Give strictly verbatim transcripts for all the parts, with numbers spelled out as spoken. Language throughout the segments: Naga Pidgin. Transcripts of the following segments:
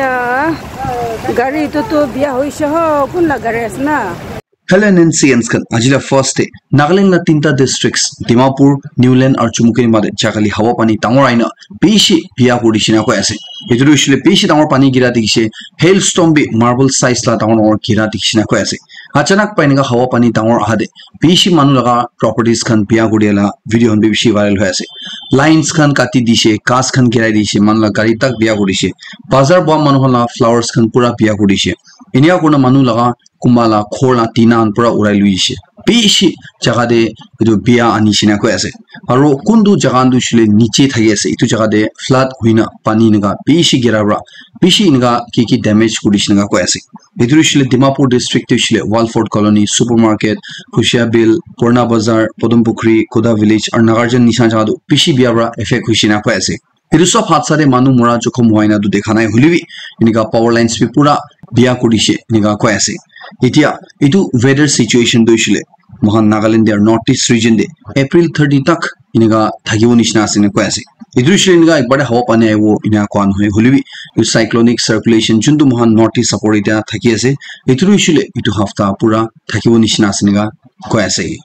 Gari itu tu biya hoise ho, kun la gari ase na? Hello N C Ns khan, aji la first day. Nagaland la tinta districts, Dimapur, Niuland aru Chumukedima te jakali hawa pani dangor aina bishi biya kuri dishina koi ase. Etu tu hoishe le bishi dangor pani gira dikhishe, hailstorm bi marble size la dangor dangor gira dikhishe na koi ase. Achanak pa enika hawa pani dangor aha de bishi manu laga properties khan biya kuri la video khan bi bishi viral hoi ase. Lines khan kati dishe, ghas khan girai dishe, manu la gari tak biya kuri dishe. Bazar boa manu khan la flowers khan pura biya kuri dishe. Enika kurina manu laga kunba la ghor la tina khan pura urai lui dishe. Bishi jaga te etu biya ani shina koi ase. Aro kuntu jaga khan tu hoishe le niche thaki ase. Etu jaga te flood hoina pani enika bishi gira para bishi enika ki ki damage kuri dishe enika koi ase. Etu hoishe le Dimapur district te hoishe le Walford Colony, Supermarket, Hushiabil, Purna Bazar, Podumpukhri, Koda Village aru Nagarjan nisina jaga tu bishi biya para effect hoishe enika koi ase. Etu sob hadsa te manu mora jokhom hua enika tu dekha nai, hoile bi enika power lines bi pura biya kuri dishe enika koi ase. Etia etu weather situation tu hoishe le moikhan Nagaland te aru North East region te April thirty tak enika thakibo nishina ase enika koi ase. Etu hoishe le enika ekbar te hawa pani ahibo enika koa nohoi, hoile bi etu cyclonic circulation juntu moikhan North East upor etiya thaki ase, etu tu hoishe le etu hafta pura thakibo nishina ase enika koi ase.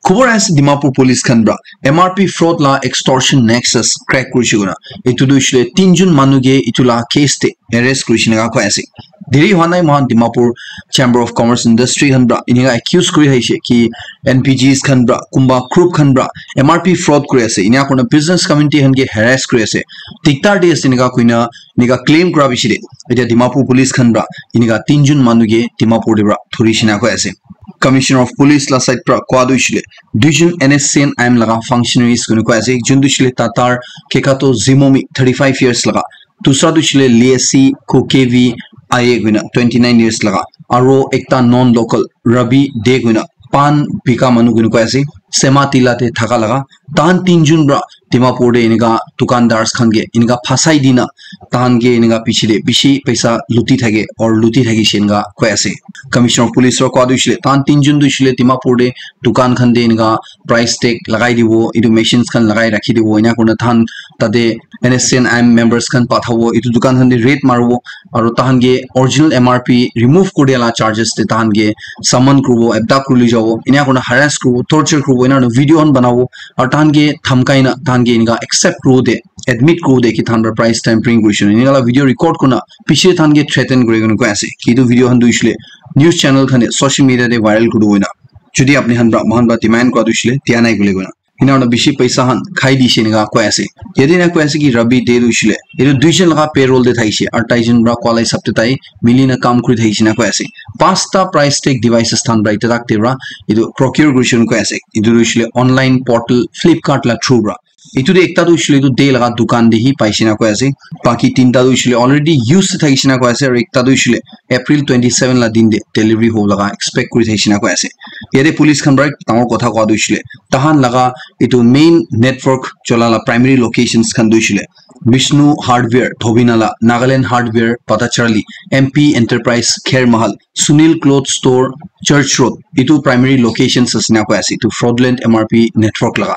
Khubor ase Dimapur police khan pra M R P fraud la extortion nexus crack kurishe koina. Etu tu hoishe le tinjun manu ke etu la case te arrest kurishe enika koi ase. Deri hwa nai moikhan Dimapur Chamber of Commerce Industry khan pra enika accuse kuri thaishe ki N P Gs khan pra kunba group khan pra M R P fraud kuri ase, enika kurina business community khan ke harass kuri ase, diktar di ase enika koina enika claim kura bishi de. Etia Dimapur police khan pra enika tinjun manu ke Dimapur te pra dhurishi enika koi ase. Commissioner of Police la side pra koa tu hoishe le duijon N S C N I M laga functionaries koi kena koi ase. Ekjon tu hoishe le Tatar Kekato Zimomi, thirty five years laga. Dusra tu hoishe le Liesi Kokevi Aye koi kena, twenty nine years laga. Aro ekta non local Rabi De koi kena, pan bika manu koi kena koi ase. Sema Tila te thaka laga. Tahan tinjun pra Dimapur te enika dukandars khan ke enika phasai dina tahan ke enika piche te bishi paisa luti thake or luti thakishe enika koi ase. Commissioner of Police pra koa tu hoishe le tahan tinjun tu hoishe le Dimapur te dukan khan te enika price tag lagai dibo, etu machines khan lagai rakhi dibo, enika kurina tahan tate N S C N I M members khan pathabo, etu dukan khan te raid maribo, aru tahan ke original M R P remove kuri dia la charges te tahan ke summon kuribo, abduct kuri loi jabo, enika kurina harass kuribo, torture kuribo, enika kurina video khan banabo, aru tahan ke dhamkai na tahan ke enika accept kuribo de, admit kuribo de ki tahan pra price tampering kurishe, enika la video record kurina piche tahan ke threaten kuri kena koi ase. Ki etu video khan tu hoishe le news channel khan te social media te viral kuri dibo enika. Jodi apni khan pra moikhan pra demand kura tu hoishe le dia nai koile koina. Enika kurina bishi paisa khan khai dishe enika koi ase. Yate enika koi ase ki Rabi De tu hoishe le etu duijon laga payroll te thakishe aru taijon pra koa la hisab te tai mili na kam kuri thakishe enika koi ase. Pasta price tag devices tahan pra etia tak te pra etu procure kurishe enika koi ase. Etu tu hoishe le online portal Flipkart la through pra. Etu te ekta tu hoishe le etu De laga dukan te hi paishe enika koi ase. Baki tinta tu hoishe le already use te thakishe enika koi ase aru ekta tu hoishe le April twenty seven la din te delivery hobo laga expect kuri thakishe enika koi ase. Yate police khan pra dangor kotha koa tu hoishe le tahan laga etu main network chola la primary locations khan tu hoishe le Vishnu Hardware, Dhobinala, Nagaland Hardware, Patacharli, M P Enterprise, Kher Mahal, Sunil Cloth Store, Church Road, etu primary locations ase enika koi ase, etu fraudulent M R P network laga.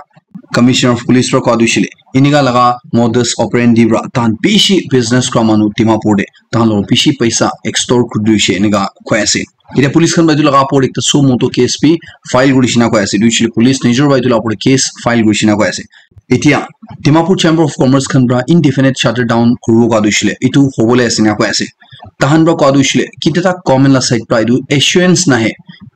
Commissioner of Police pra koa tu hoishe le enika laga modus operandi pra tahan bishi business kura manu Dimapur te tahan logot bishi paisa extort kuri tu hoishe enika koi ase. Etia police khan pra etu laga opor te ekta suo motu case bi file kurishe enika koi ase. Etu hoishe le police nijor pra etu laga opor te case file kurishe enika koi ase. Etia Dimapur Chamber of Commerce khan pra indefinite shutter down kuribo koa tu hoishe le etu hobole ase enika koi ase. Tahan pra koa tu hoishe le kitia tak government la side pra etu assurance nahe,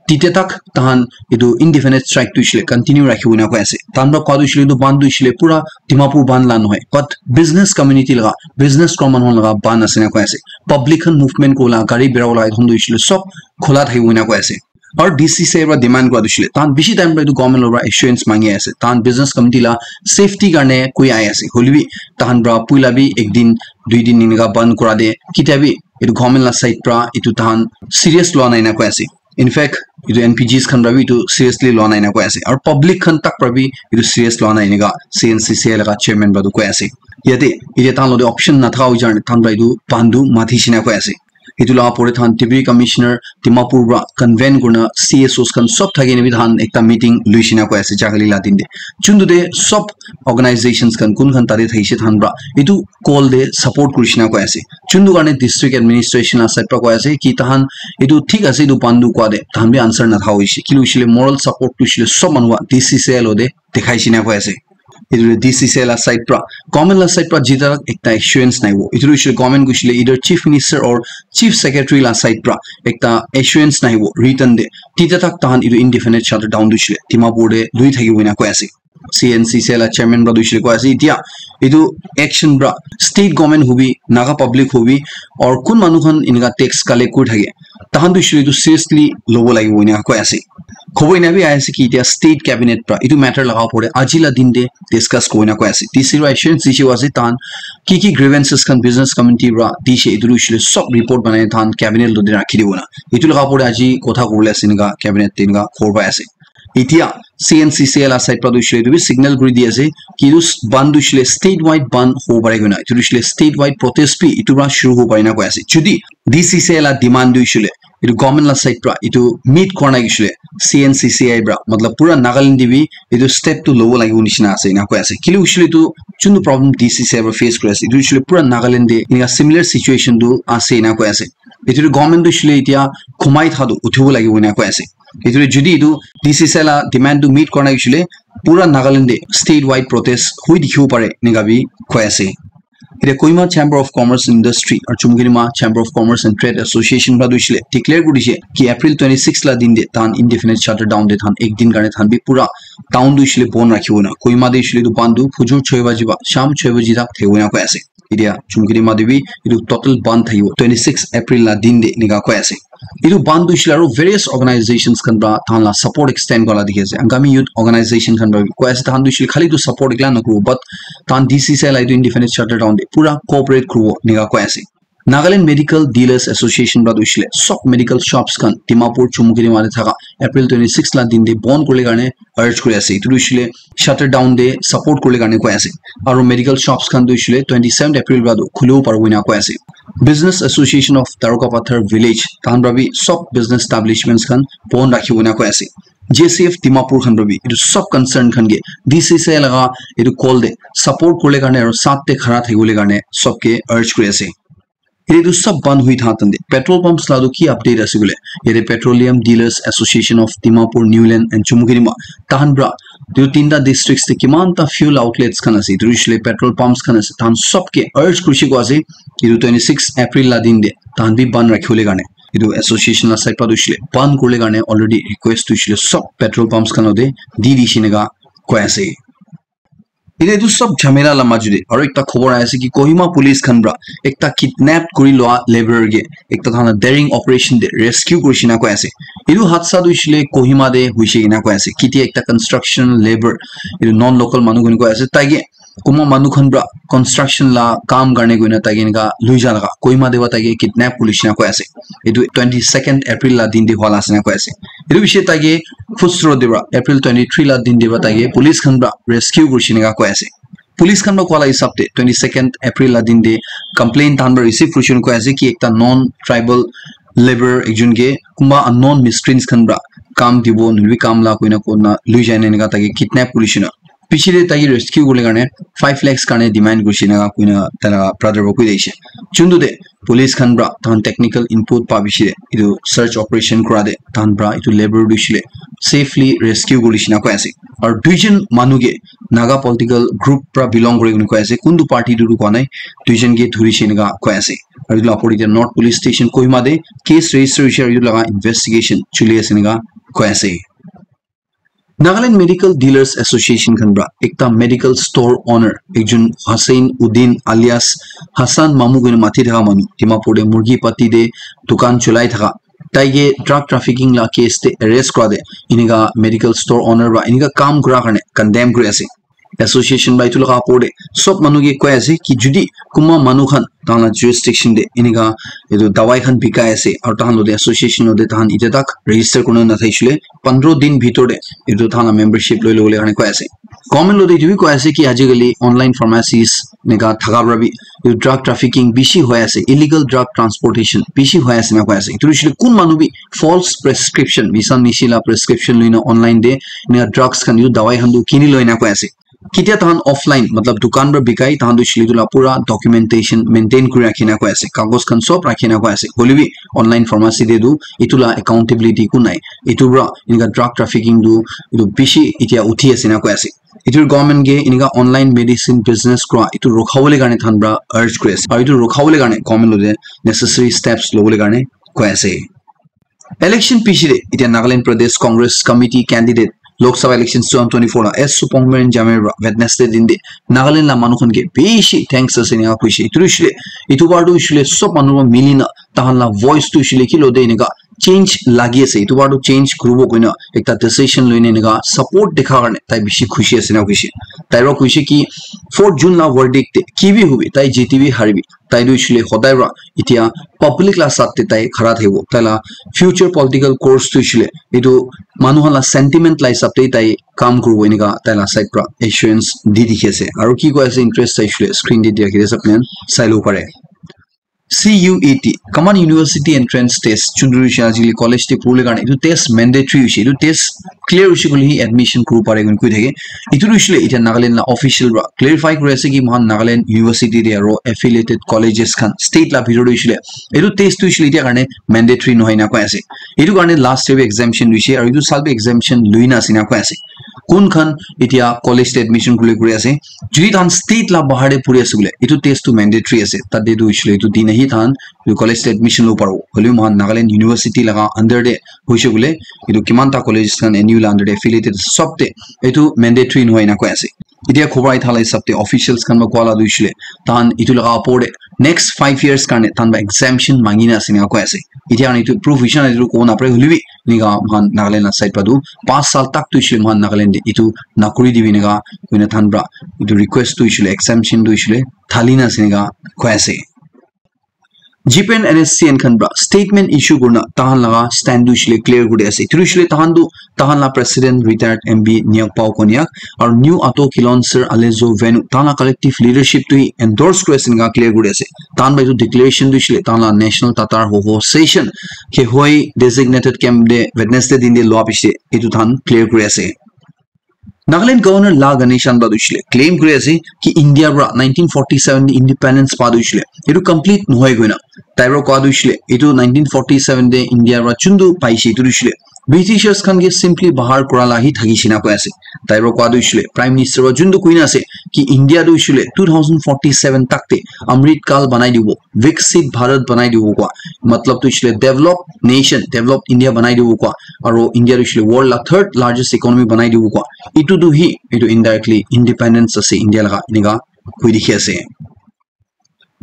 titia tak tahan etu indefinite strike tu hoishe le continue rakhibo enika koi ase. Tahan pra koa tu hoishe le etu bandh tu hoishe le pura Dimapur bandh la nohoi, but business community laga, business kura manu khan laga bandh ase enika koi ase. Public khan movement kuribole, gari birabo laga etu khan tu hoishe le sob khola thakibo enika koi ase. Aru D C sir pra demand kura tu hoishe le tahan bishi time pra etu government logot pra assurance mangi ase, tahan business community la safety karne koi ahi ase, hoile bi tahan pra puila bi ek din dui din enika bandh kura te kitia bi etu government la side pra etu tahan serious lua nai enika koi ase. In fact, etu N P Gs khan pra bi etu seriously lua nai enika koi ase, aru public khan tak pra bi etu serious lua nai enika C N C C I laga chairman pra tu koi ase. Yate etia tahan logot option nathaka hoi jane tahan pra etu bandh tu matishe enika koi ase. Etu laga pore thahan Deputy Commissioner Dimapur pra convene kurina C S Os khan sob thaki na bi thahan ekta meeting luisina koi ase jagale la din de. Chuntu de sob organizations khan kun khan tate thakishe thahan pra etu call de support kurishina koi ase. Chuntu karne district administration la side pra koi ase ki thahan etu thik ase, etu bandu koi de thahan bi answer na tha hoishe. Kile hoishile moral support tu hoishile sob manu wa D C C L de dekhai shina koi ase. Etu D C C L la side pra, government la side pra jita ekta assurance nai wo. Etu hoishile government hoishile either chief minister or chief secretary la side pra ekta assurance nai wo written de. Tita tak tahan etu indefinite shutdown tu hoishile Dimapur de lui thaki bo ena koi ase. C N C C la chairman pra tu hoishile koi ase. Etia etu action pra state government hobi, Naga public hobi, or kun manu khan eneka tax collect kuri thake, tahan tu hoishile etu seriously lobo lagibo ena koi ase. Khobo ena bi ahi ase ki etia state cabinet pra etu matter laga opor de aji la din de discuss kori na koi ase. D C pra assurance dishe ase tahan ki ki grievances khan business community pra dishe etu hoishile sob report banai tahan cabinet lo de rakhi dibo na. Etu laga opor de aji kotha kobole ase eneka cabinet te eneka khobor pai ase. Etia C N C C la side pra tu hoishile etu bi signal kuri di ase ki etu s-, ban tu hoishile state wide ban hobo pare koina. Etu hoishile state wide protest bi etu pra shuru hobo pare na koi ase. Jodi D C C L la demand tu hoishile etu government la side pra etu meet kora nai hoishile C N C C I pra, matlab pura Nagaland de bi etu step tu lobo lagibo nishina ase ena koi ase. Kile hoishile etu chuntu problem D C C I pra face kuri ase, etu hoishile pura Nagaland de eneka similar situation tu ase ena koi ase. Etu tu government tu hoishile etia khumai tha tu uthibo lagibo ena koi ase. Etu tu jodi etu D C C I la demand tu meet kora nai hoishile pura Nagaland de state wide protest hoi dikhibo pare eneka bi koi ase. Etia Kohima Chamber of Commerce and Industry aru Chumoukedima Chamber of Commerce and Trade Association pra tu hoishile declare kuri dishe ki April twenty six la din de tahan indefinite shutdown de tahan ek din karne tahan bi pura town tu hoishile bon rakhibo na. Kohima de hoishile etu ban tu fujur choi baji ba sham choi baji tak thakibo ena koi ase. Etia Chumoukedima de bi etu total ban thakibo twenty six April la din de eneka koi ase. Etu ban tu hoishile aru various organizations khan pra tahan la support extend kora la dikhi ase. Angami Youth Organization khan pra bi koi ase tahan tu hoishile khali tu support ekla nakuribo, but tahan D C C I la etu indefinite shutdown de pura cooperate kuribo eneka koi ase. Nagaland Medical Dealers Association pra tu hoishile sob medical shops khan Dimapur Chumoukedima de thaka April twenty six la din de bon kuribole karne urge kuri ase. Etu tu hoishile shutdown de support kuribole karne koi ase. Aru medical shops khan tu hoishile twenty seven April pra tu khulibo paribo ena koi ase. Business Association of Tarukapathar Village tahan pra bi sob business establishments khan bon rakhibo ena koi ase. J C F Dimapur khan pra bi etu sob concern khan ke D C C I laga etu call de support kuribole karne aru saath de khara thakibole karne sob ke urge kuri ase. Etu sob ban hui tha tande petrol pumps la tu ki update ase koile, yate Petroleum Dealers Association of Dimapur, Niuland and Chumoukedima, tahan pra etu tinta districts te kiman ta fuel outlets khan ase, etu hoishile petrol pumps khan ase, tahan sob ke urge kurishe koi ase etu twenty six April la din de tahan bi ban rakhibole karne etu association la side pra tu hoishile ban kuribole karne already request tu hoishile sob petrol pumps khan logote di dishe eneka koi ase. Etu etu sob jhamela la maju de aru ekta khobor ahi ase ki Kohima police khan pra ekta kidnap kuri lua laborer ke ekta tahan la daring operation de rescue kurishe ena koi ase. Etu hadsa tu hoishile Kohima de hoishe ena koi ase. Ketia ekta construction labour, etu non local manu khan koi ase, tai ke kunba manu khan pra construction la kam karne koina tai ke eneka lui ja laga Kohima de pra tai ke kidnap kurishe ena koi ase. Etu twenty second April la din de hua la ase ena koi ase. Etu bishi tai ke Khusro de pra April twenty three la din de pra tai ke police khan pra rescue kurishe eneka koi ase. Police khan pra koa la hisab de twenty second April la din de complaint tahan pra receive kurishe koi ase ki ekta non tribal labour ekjon ke kunba unknown miscreants khan pra kam dibo nohoile bi kam la koina koina lui jai na eneka tai ke kidnap kurishe na. Piche de tai ke rescue kuribole karne five lakhs karne demand kurishe eneka koina tai la brother pra koi dishe. Chuntu de police khan pra tahan technical input pa bishi de etu search operation kura de tahan pra etu labour tu hoishile safely rescue kurishe ena koi ase. Aru duijon manu ke Naga political group pra belong kuri kena koi ase, kuntu party tu tu koa nai, duijon ke dhurishe eneka koi ase. Aru etu la opor de North Police Station Kohima de case register hoishe aru etu laga investigation chuli ase eneka koi ase. Nagaland Medical Dealers Association khan pra ekta medical store owner ekjon Hussein Uddin alias Hassan Mamu koina mati thaka manu Dimapur de Murgi Patti de dukan cholai thaka tai ke drug trafficking la case te arrest kura de eneka medical store owner pra eneka kam kura karne condemn kuri ase. Association pra etu laga opor de sob manu ke koi ase ki jodi kunba manu khan tahan la jurisdiction de eneka etu dawai khan bikai ase aru tahan logote association logote tahan etia tak register kurina nathakishe le pondro din bhitor de etu tahan la membership loi lobole karne koi ase. Government lo de etu bi koi ase ki ajikali online pharmacies eneka thaka para bi etu drug trafficking bishi hoi ase, illegal drug transportation bishi hoi ase na koi ase. Etu hoishe le kun manu bi false prescription, misa mishi la prescription loina online de eneka drugs khan, etu dawai khan tu kini loi na koi ase. Ketia tahan offline, matlab dukan para bikai, tahan tu hoishe le etu la pura documentation maintain kuri rakhi na koi ase, kagos khan sob rakhi na koi ase. Hoile bi online pharmacy de tu etu la accountability ku nai. Etu para eneka drug trafficking tu etu bishi etia uthi ase na koi ase. Etu government ke eneka online medicine business kura etu rukha bole karne tahan para urge kuri ase. Aru etu rukha bole karne government lo de necessary steps lo bole karne koi ase. Election piche de etia Nagaland Pradesh Congress Committee candidate Lok Sabha election twenty twenty-four la S Supongmeren Jamir para Wednesday din de Nagaland la manu khan ke bishi thanks ase eneka koishe. Etu hoishe le, etu bar tu hoishe le sob manu para mili na tahan la voice tu hoishe le ki lo de eneka change lagi ase. Etu bar tu change kuribo koina ekta decision loina eneka support dekha karne tai bishi khushi ase na koishe. Tai para koishe ki fourth June la verdict de ki bi hobi, tai jiti bi haribi, tai tu hoishe le hodai para etia public la saath te tai khara thakibo. Tai la future political course tu hoishe le etu manu khan la sentiment la hisab te tai kam kuribo eneka tai la side para assurance di dikhi ase. Aru ki koi ase interest tai hoishe le screen te dia khe ase, apni khan sai lo pare. C U E T, Common University Entrance Test, chundru hoishe ajikali college te purule karne etu test mandatory hoishe. Etu test clear hoishe koile hi admission kuribo pare koina koi thake. Etu tu hoishe le etia Nagaland la official para clarify kuri ase ki mohan Nagaland University de aro affiliated colleges khan state la bhitor de hoishe le etu test tu hoishe le etia karne mandatory nohoi na koi ase. Etu karne last year bi exemption loishe aro etu sal bi exemption loi na ase na koi ase. Kun khan etia college te admission kuri kuri ase, jodi tahan state la bahar de puri ase bole etu test tu mandatory ase, tate tu hoishe le etu din ahi tahan etu college te admission lo paribo. Hoile mohan Nagaland University laga under de hoishe bole etu kiman ta colleges khan N U la under de affiliated sob te etu mandatory nohoi na koi ase. Etia khobor ahi thala hisab te officials khan para koa la tu hoishe le tahan etu laga opor de next five years karne tahan para exemption mangi na ase eneka koi ase. Etia karne etu proof hoishe na etu kobo napare, hoile bi eneka mohan Nagaland la side para tu panch saal tak tu hoishe le mohan Nagaland de etu nakuri dibi eneka koina tahan para etu request tu hoishe le exemption tu hoishe le thali na ase eneka koi ase. G P N N S C N khan para statement issue kurina tahan laga stand tu hoishe le clear kuri ase. Etu hoishe le tahan tu tahan la president retired M B Nyakpao Konyak aru new Ato Kilonser Alezo Venu tahan la collective leadership tu hi endorse kuri ase eneka clear kuri ase. Tahan para etu declaration tu hoishe le tahan la National Tatar Hoho Session Khehoi designated camp de Wednesday din de lua piche etu tahan clear kuri ase. Nagaland Governor La Ganesan para tu hoishe le claim kuri ase ki India para nineteen forty seven de independence pa tu hoishe le etu complete nohoi koina. Tai para koa tu hoishe le etu nineteen forty seven de India para chundu paishe etu tu hoishe le Britishers khan ke simply bahar kura la hi thakishe na koi ase. Tai para koa tu hoishe le Prime Minister para chundu koina ase ki India tu hoishe le two thousand forty seven tak te Amrit Kal banai dibo, Viksit Bharat banai dibo koa. Matlab tu hoishe le developed nation, developed India banai dibo koa. Aru India tu hoishe le world la third largest economy banai dibo koa. Etu tu hi, etu indirectly independence ase India laga, eneka koi dikhi ase.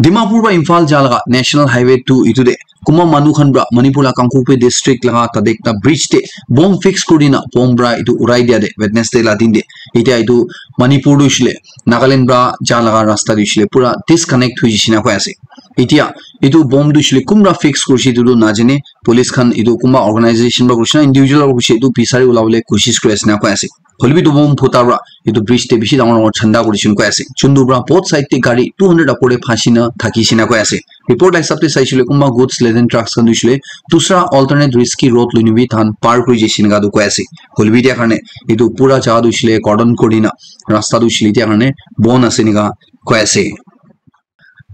Dimapur para Imphal ja laga National Highway two etu de kunba manu khan para Manipur la Kangpokpi district laga tate ekta bridge te bomb fix kuri dina bomb para etu urai dia de Wednesday la din de. Etia etu Manipur tu hoishe le Nagaland para ja laga rasta tu hoishe le pura disconnect hoi jaishe na koi ase. Etia etu bomb tu hoishe le kun para fix kurishe etu tu najane. Police khan etu kunba organization para kurishe na individual para kurishe etu bisari ulabole koshish kuri ase na koi ase. Hoile bi etu bomb phuta para etu bridge te bishi dangor dangor chanda kurishe na koi ase. Chundu para both side te gari two hundred upor te phansi na thakishe na koi ase. Report la hisab te saishe le kunba goods laden trucks khan tu hoishe le dusra alternate risky road loina bi tahan par kuri jaishe eneka tu koi ase. Hoile bi etia karne etu pura jaga tu hoishe le cordon kuri dina rasta tu hoishe le etia karne bon ase eneka koi ase.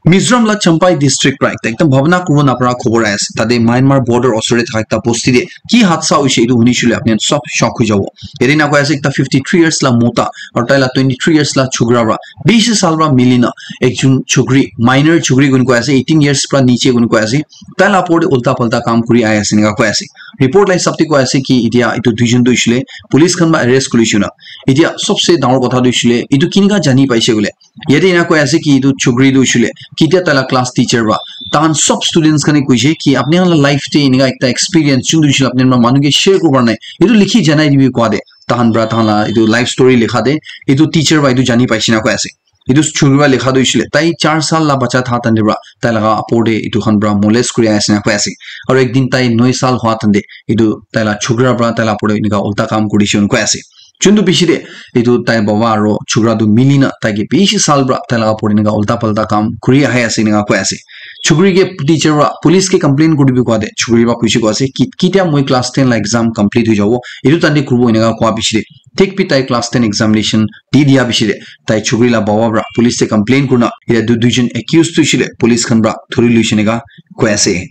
Mizoram la Champhai district para ekta ekdam bhabna kuribo napara khobor ahi ase. Tate Myanmar border osor te thaka ekta bosti te ki hadsa hoishe etu huni shule apni khan sob shock hoi jabo. Yate ena koi ase ekta fifty three years la mota aru tai la twenty three years la chokra para bishi saal para mili na ekjon chokri, minor chokri koi kena koi ase, eighteen years para niche koi kena koi ase. Tai la opor te ulta palta kam kuri ahi ase eneka koi ase. Report la hisab te koi ase ki etia etu duijon tu hoishe le police khan para arrest kuri dise na. Etia sobse dangor kotha tu hoishe le etu kineka jani paishe koile, yate ena koi ase ki etu chokri tu hoishe le ketia tai la class teacher para tahan sob students khan ke koishe ki apni khan la life te eneka ekta experience chundu hoishe le apni khan para manu ke share kuribo nai, etu likhi janai dibi koa te tahan para tahan la etu life story likha te etu teacher para etu jani paishe na koi ase. Etu chokri para likha tu hoishe le tai char saal la bacha tha tande para tai laga opor te etu khan para molest kuri ase na koi ase. Aru ek din tai noi saal hua tande etu tai la chokra para tai la opor te eneka ulta kam kuri dise koi ase. Chuntu bishi de, etu tai baba aro chukra tu mili na tai ke bishi sal pra tai laga pori naka ulta palta kam kuri ahi ase naka koi ase. Chukri ke teacher pra police ke complain kuri bi koi de, chukri pra pusi koi ase ki, kitia moi class ten la exam complete hui jabo, etu tante kuribo enaka koi bishi de. Thik bi tai class ten examination di dia bishi de, tai chukri la baba pra police te complain kurna, etia tu duijon accused tu shile police khan pra thuri luishe naka koi ase.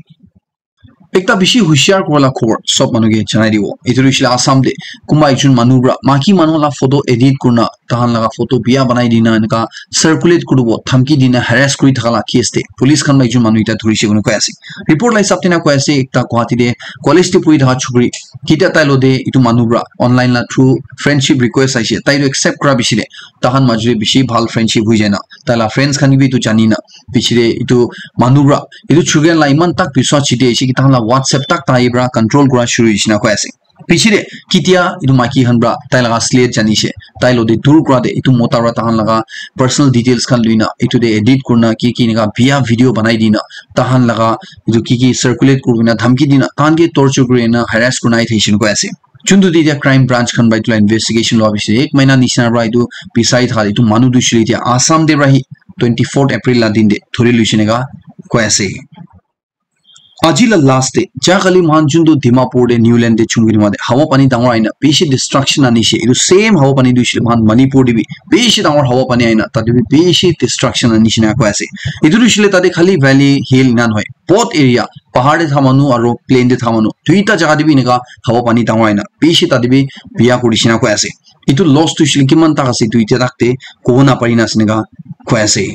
Ekta bishi hushiyar kura la khobor sob manu ke janai dibo. Etu tu hoishe le Assam te kunba ekjon manu pra maki manu la photo edit kurna tahan laga photo biya banai dina enika circulate kuribo dhamki dina harass kuri thaka la case te police khan pra ekjon manu ekta dhurishe koina koi ase. Report la hisab te na koi ase ekta Guwahati te college te puri thaka chukri kitia tai lo te etu manu pra online la through friendship request aishe, tai tu accept kura bishi le tahan majuli bishi bhal friendship hui jai na tai la friends khan bi etu jani na piche te etu manu pra etu children la eman tak biswas chite ase ki tahan la WhatsApp tak tai pra control kura shuru hoishe na koi ase. Piche te kitia etu maiki khan pra tai laga slate jani she, tai lo te dur kura te etu mota pra tahan laga personal details khan lui na etu te edit kurna ki ki enika biya video banai dina tahan laga etu ki ki circulate kuri na dhamki dina tahan ke torture kuri na harass kurna ai thaishe na koi ase. Chuntu te etia crime branch khan pra etu la investigation lua bishi ek mahina nishina pra etu bisai thaka etu manu tu shile etia Assam te pra hi twenty fourth April la din te thuri luishe naka koi ase. Aji la last te ja kali mohan chuntu Dimapur te Newland te chungkiri ma te hawa pani dangor aina bishi destruction anishe. Etu same hawa pani tu shile mohan Manipur te bi bishi dangor hawa pani aina tate bi bishi destruction anishe na koi ase. Etu tu shile tate khali valley hill ena nohoi, both area pahar te tha manu aro plain te tha manu duita jaga te bi enika hawa pani dangor aina bishi tate bi biya kuri shina koi ase. Etu loss tu shile kiman tak ase etu etia tak te kobo na pari na ase enika koi ase.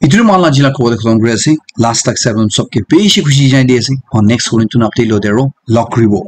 Etu tu mohan la aji la khobor te khatam kuri ase. Last tak sabi sob ke bishi khushi jai di ase. Aru next khobor tu napte lo de aro log kuri bo.